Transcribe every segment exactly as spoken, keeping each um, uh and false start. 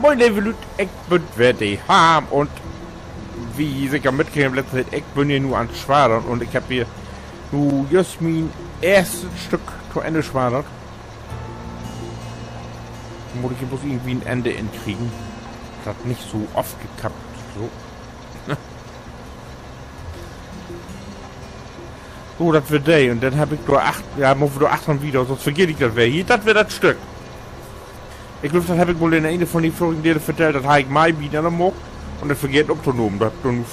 Moin, leve Lüüd, ik bün weer de Harm un as ji seker mitkregen hebbt, letzte Tiet, ik bün hier nu an't Swadern un ik hebb hier nu jüst mien eerstet Stück to Enn swaddert. Mutt ik hier bloots irgendwie en Enn in kriegen, dat dat nich so afkappt, so. So, dat weer de. Un denn hebb ik dor ach-, ja, mutt wi dor achtern wieder, sünst vergeet ik dat weer. Hier, dat weer dat Stück. Ik glööv, dat hebb ik mal in een von de vörigen Delen vertellt, dat harr ik Mai bi'nanner maakt un denn vergeten optonehmen. Dat dor nu,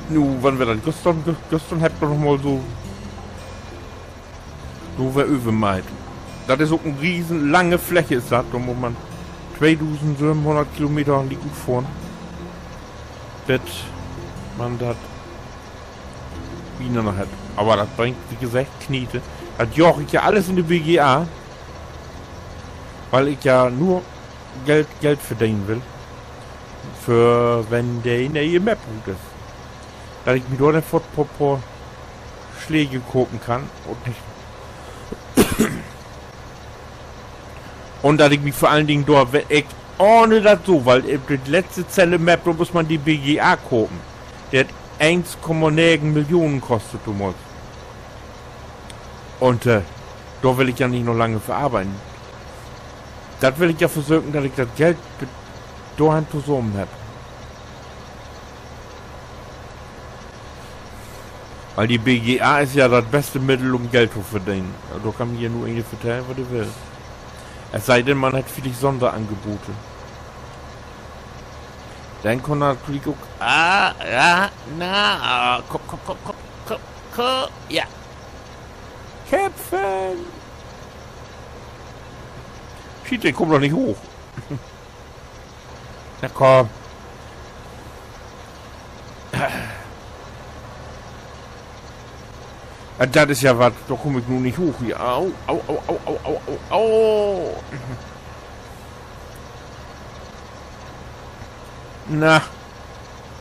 nu, wann weer dat? Güstern, gü-, güstern hebb ik dor noch mal so dor weer övermeiht. Dat is ok en riesen lange Fläche, is dat. Dor mutt man tweedusendsövenhunnert Kilometer liek utfohren, bet man dat bi'nanner hett. Aver dat bringt, wie geseggt, Knete. Dat jaag ik ja alles in de B G A, wiel ik ja nur Geld, Geld verdenen will. För wenn de ne'e Map rut is. Dat ik mi dor denn foort poor, poor Släge kopen kann un nich. Un dat ik mi vör allen Dingen dor, wenn ik, ahn dat so, wiel de letzte Zelle Map, dor muss man de B G A kopen. De hett eens Komma negen Millionen kostet domals. Un, äh, dor will ik ja nich noch lange för arbeiden. Dat will ik ja versöken, dat ik dat Geld bet dorhen tosamen hebb. Wiel de B G A is ja dat beste Middel, üm Geld to verdenen. Dor kann mi ja nu een vertellen, wat he will. Es sei denn, man hett villicht Sonderangebote. Denn kann natürlich ok, ah, ja, na, ah, komm, komm, komm, ja. Kämpfen! Schiet, ik kumm doch nich hooch. Na komm. Ah, dat is ja wat, dor kumm ik nu nich hooch hier. Au, au, au. Na,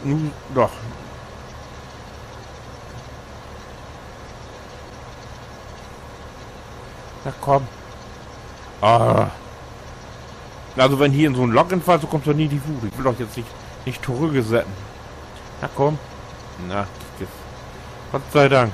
nu doch. Na komm. Ah. Also, wenn hier in so'n Lock infallt, so kummst du nie nich rut. Ik will doch jetzt nich, nich torüggesetten. Na komm. Na, kiek es. Gott sei Dank.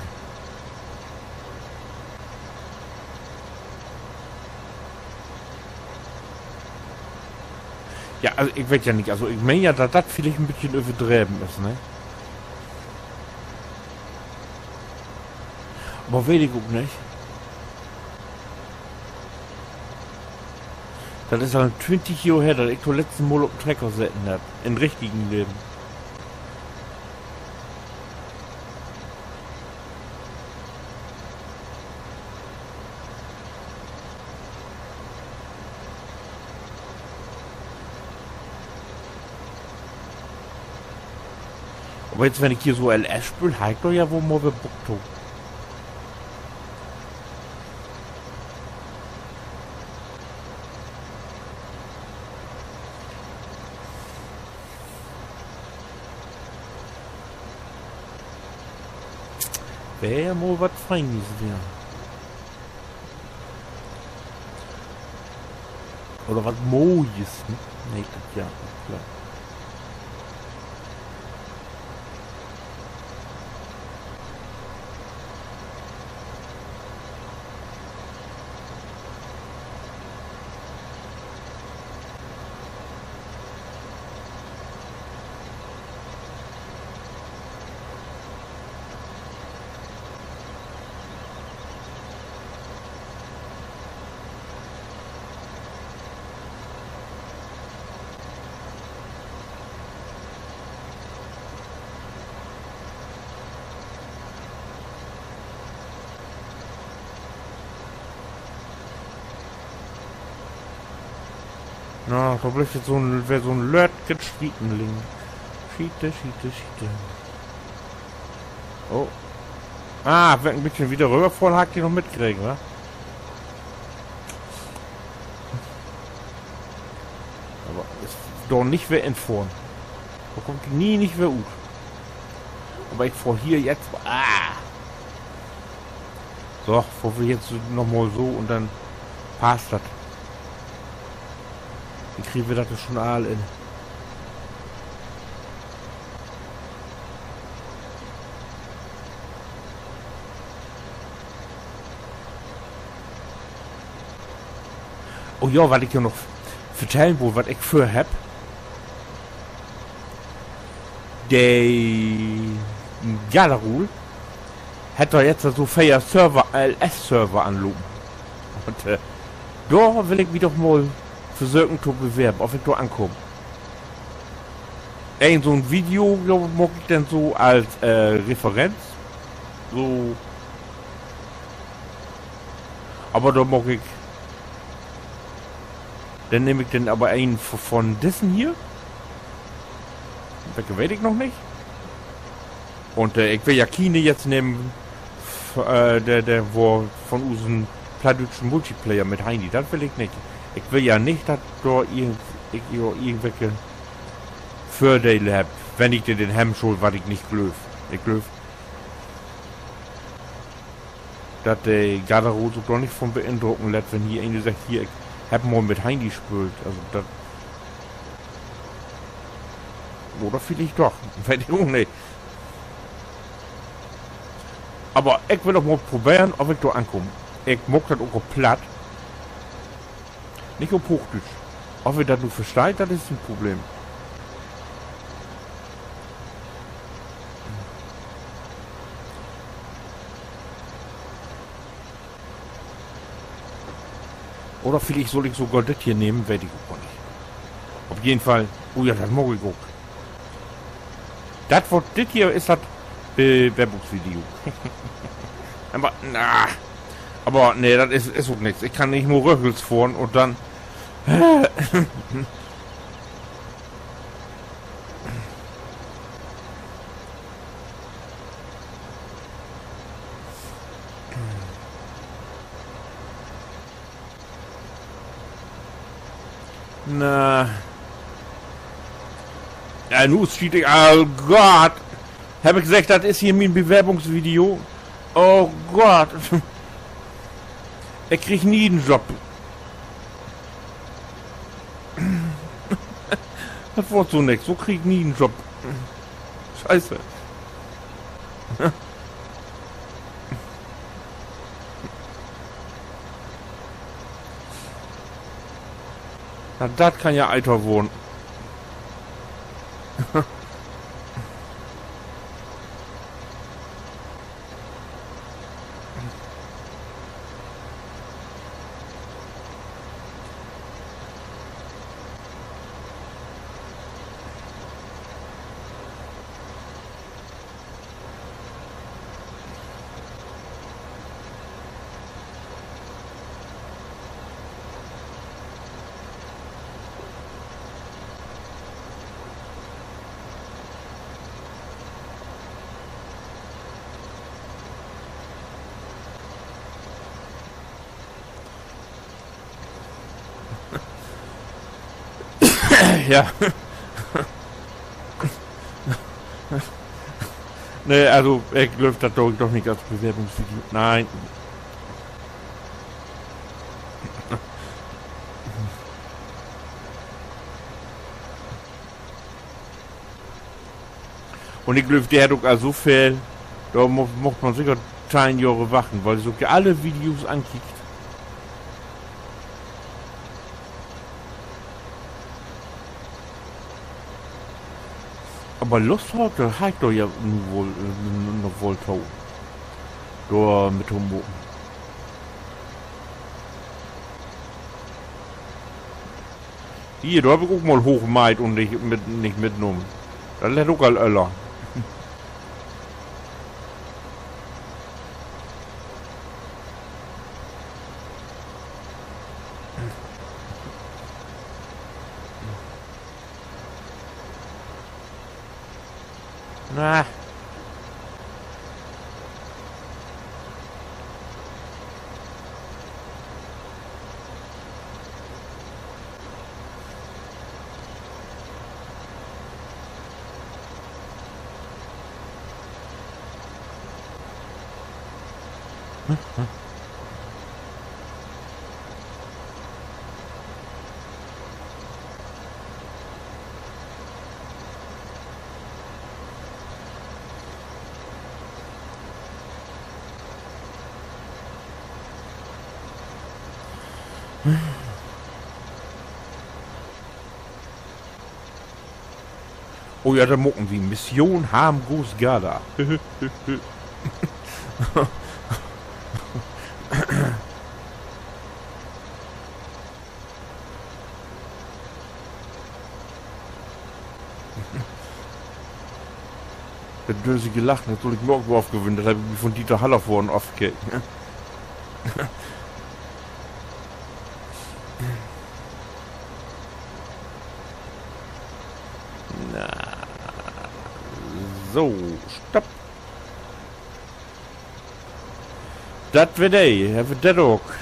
Ja, also, ik weet ja nich. Also, ik meen ja, dat dat villicht en beten överdreven is, ne? Aver weet ik ok nich. Dat is al twintig Johr her, dat ik toletzt mal op en Trecker seten hebb. In richtigen Leven. Aver jetzt, wenn ik hier so L S speel, harr ik dor ja woll mal weer Bock to. Weer ja mal wat Feines weer. Oder wat Mojes, ne? Nee, dat ja, klar. Na, dor blifft nu so'n, weer so'n lüttjet Schieten liggen. Schiete, schiete, schiete. Oh. Ah, wenn ik en beten wieder röverfohr, harr ik de noch mitkregen, wa? Aver is dor nich weer infohren. Dor kumm ik nie nich weer ut. Aver ik fohr hier jetzt, ah. So, fohr wi jetzt noch mal so un denn passt dat. Kriegen wi dat ja schon all in. Oh ja, wat ik jo noch vertellen wull, wat ik vör hebb. De Gatherwool hett dor jetzt so veer Server, L S-Server anlopen. Un dor will ik mi doch mal versöken to bewerben, of ik dor ankaam. Een so'n Video, jo, maak ik denn so as Referenz. So. Aver dor maak ik, denn nehm ik denn aver een von dissen hier. Welke weet ik noch nich. Un ik will ja kiene jetzt nehmen, de, de, wo von usen plattdüütschen Multiplayer mit Heini. Dat will ik nich. Ik will ja nich, dat dor ik jo irgendwelke Vördele hebb, wenn ik de denn hebben schull, wat ik nich glööv. Ik glööv, dat de Gatherwool sük dor nich von beindrucken lett, wenn hier een seggt: Hier, ik hebb mal mit Heini spöölt. Also dat, oder villicht doch. Weet ik ok nich. Aver ik will ok mal proberen, of ik dor ankaam. Ik maak dat ok op Platt. Nich op Hoochdüütsch. Of he dat nu versteiht, dat is en Problem. Oder villicht sull ik sogor dit hier nehmen, weet ik ok nich. Op jeden Fall, oh ja, dat maak ik ok. Dat word, dit hier is dat Bewerbungsvideo. Aver, na, aver nee, dat is, is ok nix. Ik kann nich mal röchels fohren un denn Na. Ja, nu schiet ik, oh Gott. Hebb ik seggt, dat is hier mien Bewerbungsvideo? Oh Gott. Ik krieg nie en Job. Dat word so nix. So krieg ik nie en Job. Scheiße. Na, dat kann ja eiter worrn. Ja. Nee, also, ik glööv, dat do ik doch nich as Bewerbungsvideo. Nee. Un ik glööv, de hett ok al so veel, dor mu-, mutt man seker teihn Johre wachten, wiel de sük ja alle Videos ankiekt. Aver Lust harr ik dor ja nu woll, äh, noch woll to. Dor mit to maken. Hier, dor heff ik ok mal hoochmeiht un nich mit-, nich mitnahmen. Dat lett ok al öller. Na. Oh ja, denn maken wi Mission Harmgoos Gada. Dat dösige Lachen, dat sull ik mi ok mal afgewöhnen, dat heff ik mi von Dieter Hallervorden afkeken. Na, so, stopp. Dat weer de, hebbt wi dat ok.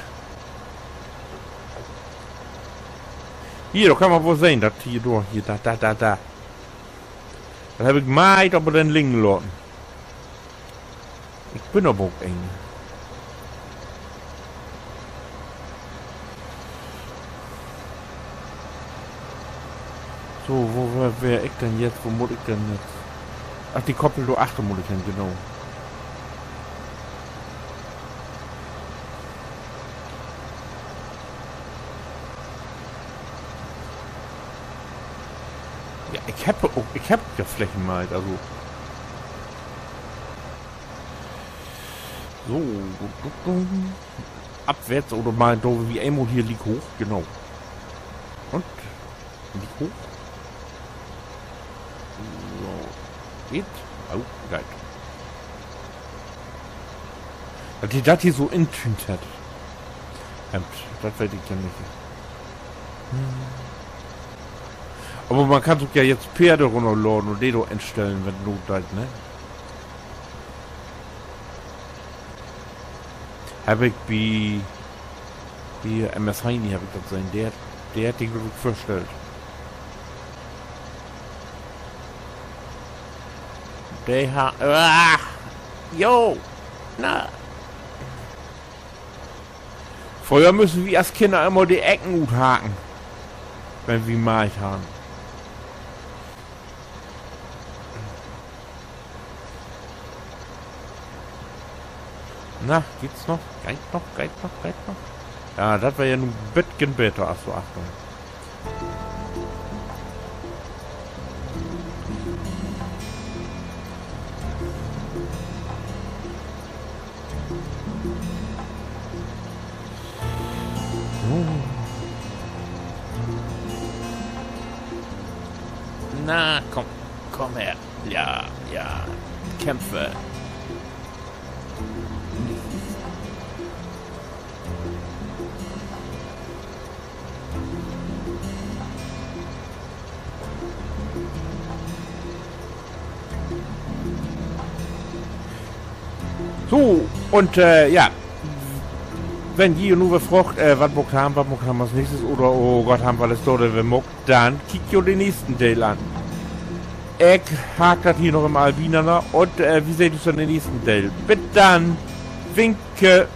Hier, dor kann man woll sehn, dat hier, dor, hier, dor, dor, dor, dor. Dat heff ik meist aver denn liggen laten. Ik bün aver ok een. So, wo weer, weer ik denn jetzt? Wo mutt ik denn jetzt? Ach, de Koppel dor achter mutt ik hen, genau. Ja, ik hebb ok, ik hebb ok ja Flächen meiht, also. So, du, du, du. Afwärts oder mal dor, wi eenmal hier liek hooch, genau. Un? Liek hooch. So. Geiht? Oh, geiht. Dat de dat hier so intüünt hett. Hemd, dat weet ik ja nich. Aver man kann ok ja jetzt Peerde rünnerladen un de dor instellen, wenn Noot deit, ne? Heff ik bi, bi M S Heini heff ik dat sehn. De, de hett de, glööv ik, vörstellt. De ha-, ah, jo, na. Fröher müssen wi as Kinner immer de Ecken uthaken, wenn wi meiht harrn. Na, geet noch? Geiht noch, geiht noch, geiht noch? Ja, dat weer ja nu en beten beter as so. Achtung. So. Na, kumm, kumm her. Ja, ja. Kämpfe. So, un, äh, ja. Wenn ji nu weer fraagt, äh, wat maakt wi, wat maakt wi as nächstes oder, oh Gott, hebbt wi allens dor weer maakt, denn kiekt jo den nächsten Deel an. Ik haak dat hier noch in Albina na un, äh, wi seht us in den nächsten Deel. Bit denn. Winke.